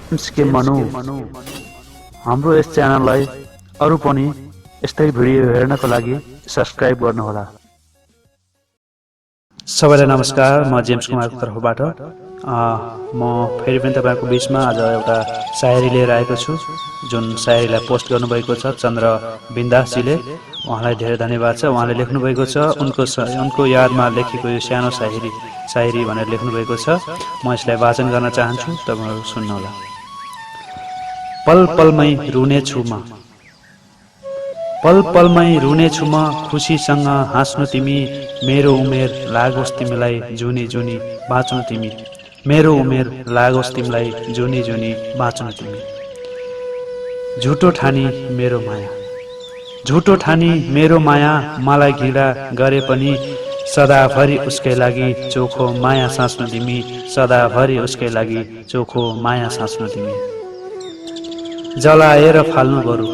के मनु हाम्रो यस च्यानललाई अरु पनि यस्तै भिडियो हेर्नको लागि सब्स्क्राइब गर्नुहोला। सबैलाई नमस्कार, म जेम्स कुमारको तर्फबाट म फेरि पनि तपाईहरुको बीचमा आज एउटा शायरी लिएर आएको छु, जुन शायरीलाई पोस्ट गर्नुभएको छ चन्द्र बिन्दासजीले। उहाँलाई धेरै धन्यवाद छ। उहाँले लेख्नु भएको छ उनको यादमा लेखेको यो सानो शायरी भनेर लेख्नु भएको छ। म यसलाई वाचन गर्न चाहन्छु, तपाईहरु सुन्नुहोला। पल पलमै रुने छु म, पल पलमै रुने छु म, खुशीसँग हाँस्नु तिमी, मेरो उमेर लागोस् तिमीलाई जुनी जुनी बाँच्नु तिमी, मेरो उमेर लागोस् तिमीलाई जुनी जुनी बाँच्नु तिमी। झुटो ठानी मेरो माया, झुटो ठानी मेरो माया, मलाई घृणा गरे पनि सदाभरि उसकै लागि चोखो माया साँच्नु तिमी, सदाभरि उसकै लागि चोखो माया साँच्नु तिमी। जलाएर फाल्नु बरु,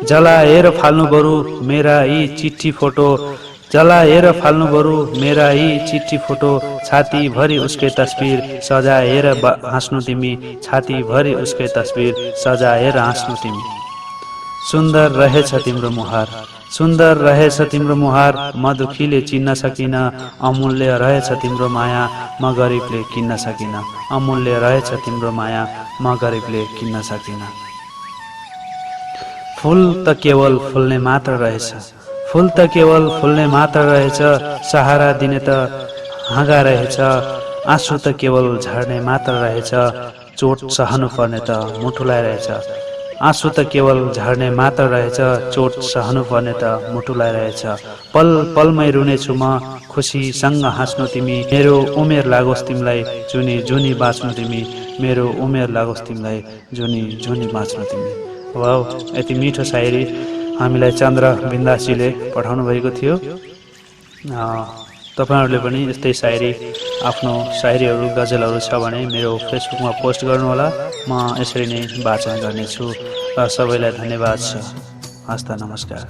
जलाएर फाल्नु बरु मेरा यी चिठी फोटो, जलाएर फाल्नु बरु मेरा यी चिठी फोटो, छाती भरि उसकै तस्बिर सजाएर हाँस्नु तिमी, छाती भरि उसकै तस्बिर सजाएर हाँस्नु तिमी। सुन्दर रहेछ तिम्रो मुहार, सुन्दर रहेछ तिम्रो मुहार, म दुखीले चिन्न सकिन, अमूल्य रहेछ तिम्रो माया, म गरिबले किन्न सकिन, अमूल्य रहेछ तिम्रो माया, म गरिबले किन्न सकिन। फूल त केवल फुल्ने मात्र रहेछ, फूल त केवल फुल्ने मात्र रहेछ, सहारा दिने त हाँगा रहेछ, आँसु त केवल झर्ने मात्र रहेछ, चोट सहनु पर्ने त मुटुलाई रहेछ, आँसु त केवल झर्ने मात्र रहेछ, चोट सहनु पर्ने त मुटुलाई रहेछ। पल पलमै रुने छु म, खुशीसँग हाँस्नु तिमी, मेरो उमेर लागोस् तिमीलाई जुनी जुनी बाँच्नु तिमी, मेरो उमेर लागोस् तिमीलाई जुनी जुनी बाँच्नु तिमी। वाउ, यति मिठो शायरी हामीलाई चन्द्र बिन्दासजीले पठाउनु भएको थियो। तपाईहरुले पनि यस्तै शायरी, आफ्नो शायरीहरू गजलहरू छ भने मेरो फेसबुकमा पोस्ट गर्नुहोला, म यसरी नै वाचन गर्नेछु। सबैलाई धन्यवाद छ। हस्त नमस्कार।